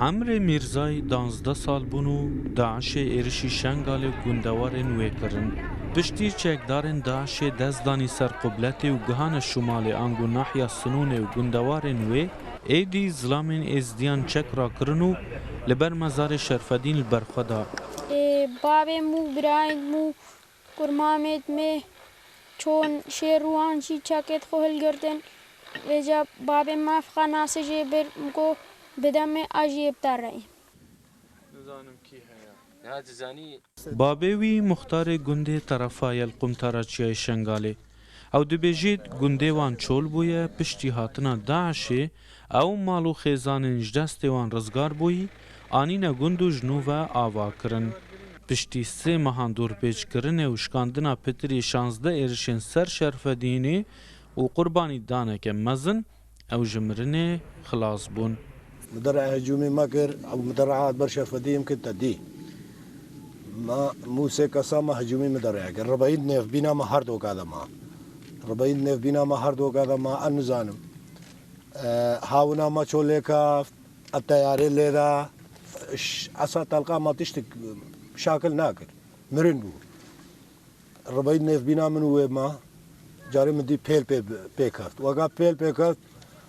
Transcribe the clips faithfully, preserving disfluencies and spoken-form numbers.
Emrê Mîrzayî danzdeh sal bûn û DAIŞê êrişî Şengalê û gundewarên wê kirin. Piştî çekdarên DAIŞê dest danî ser qubletê û gihane Şûmalê ango nahiya Sinûnê û gundewarên wê, êdî zilamên Êzidiyan çek rakirin û li ber mezarê Şerfedîn li ber xwe da. Ê, babê min û birayên min û kurmamêd me çon şêr û an jî çekêd xwe hilgirtin. Vêca babê me ev qenasê jê bir, min got, bide me, a jî ê bitereyim. Nizanim kî heye. Niha dizanî. Babê wî muxtarê gundê Terefa ye li qumtara Çiyayê Şengalê. Ew dibêjît, gundê wan çol bûye, piştî hatina DAIŞê ew mal û xêzanên ji destê wan rizgar bûyî, anîne gund û ji nû ve ava kirin. Piştî sê mehan dorpêçkirinê û şikandina pitirî şazdeh êrişên ser Şerfedînê û qurbanî daneke mezin, ew ji mirinê xilas bûn. Min derê hicûmî me kir, ew min derê hat ber Şerfedîn kir te dî. Me mû sê kesa me hicûmî min derê kir. Ribeyî nêvbîna me her doka de ma. Ribeyî nêvbîna me her doka de ma, ez nizanim. E, hawina me çolê keft, e, teyarê lê de, ş-, esa telqa me tiştik şakil nakir. Mirin bû. Ribeyî nêvbîna min û wê ma, carê min dî pêl pê, pê keft. Weka pêl pê keft,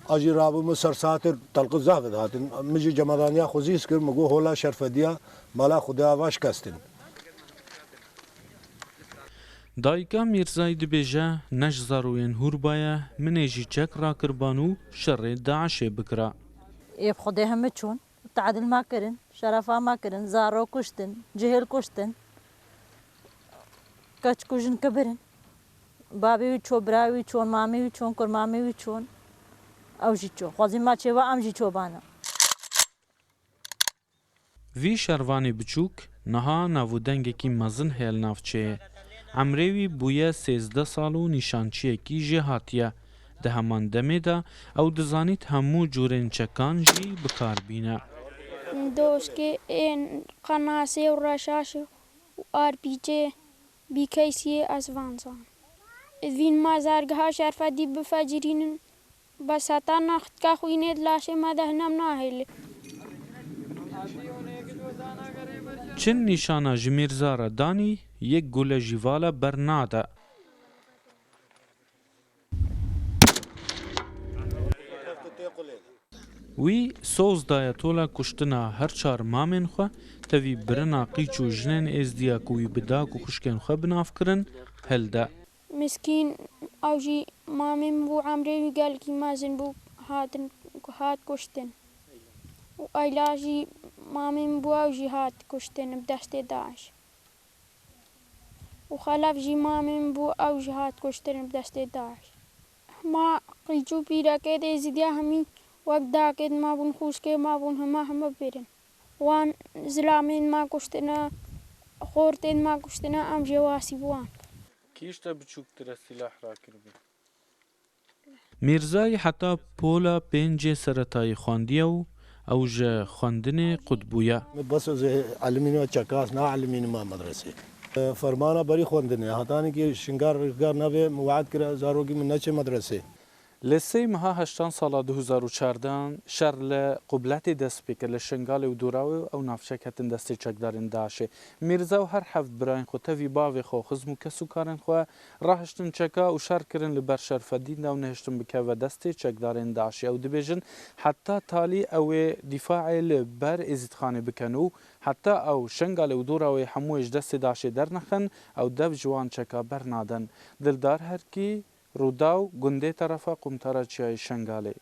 a jî rabû min ser saetir telqi zaf dihatin. Min jî cemadaniya xwe zîz kir, min got, hola Şerfediya, mala Xwedê ava şikestin. Dayika Mîrzayî dibêje, ne ji zaroyên hûrba ye, min ê jî çek rakirban û şerê DAIŞê bikira. Ê bi Xwedê heme çûn, tadil ma kirin, şerefa ma kirin, zaro kuştin, cihêl kuştin, keç kujin kibirin. Babê wî ço, birayê wî çon, mamê wî çon, kurmamê wî çon. Ew jî ço. Xwezîn ma çêba, em jî çobana. Vî şervanê biçûk niha nav û dengekî mezin heye li navçeyê. Emrê wî bûye sêzdeh sal û nîşançiyekî jêhatî ye. Di heman demê de ew dizanît hemû cûrên çekan jî bi kar bîne. Doşkê ên qenasê û reşaş û R P G, B K C ez van zan. Vîn ma zargeha Şerfedî bifecirînin. Bes heta naxtika xwînê di laşê me de hinem nahêle. Çin nîşana ji Mîrza re danî, yek gule jî vala bernade. Wî soz daye tola kuştina her çar mamên xwe, tevî birina qîç û jinên êzdiya ku wî bi dak û xwişkên xwe bi nav kirin, hilde. Miskîn, ew jî mamê min bû, emrê wî gelkî mezin bû, hatin, hat kuştin. Û Eyla jî mamê min bû, ew jî hat kuştin bi destê DAIŞ. Û Xelef jî mamê min bû, ew jî hat kuştin bi destê DAIŞ. Hema qîç û pîrekê dê zidiya hemî wek dakê di ma bûn, xûşkê ma bûn, hema hema birin. Wan zilamên ma kuştine, xortên ma kuştine, em jê wasî bi wan. Kî ji te biçûktir e sîlah rakiribû? Mîrzayî heta pola pêncê seretayî xwendiye û ew ji xwendinê qut bûye. Bes ez elimîna çekas, na elimînî ma medresê. Fermana berî xwendinê, hetanî ki Şingal rizgar nebe, min we'd kira zarokî min neçe medresê. Li sê meha heştan sala du hezar û çardehan şer li Qubletê dest pê kir, li Şingalê û dora wê û ew navçe ketin destê çekdarên DAIŞê. Mîrza û her heft birayên xwe tevî bavê xwe û xizm û kesûkarên xwe rahiştin çeka û şer kirin li ber Şerfedîn de û nehiştin bikeve destê çekdarên DAIŞê. Ew dibêjin, heta talî ew ê dîfaê li ber Êzîdxanê bikin û heta ew Şingalê û dora wê hemûyê ji destê DAIŞê dernexin, ew dev ji wan çeka bernadin. Dildar Herkî, Rûdaw, gundê Terefa, qumtara Çiyayê Şengalê.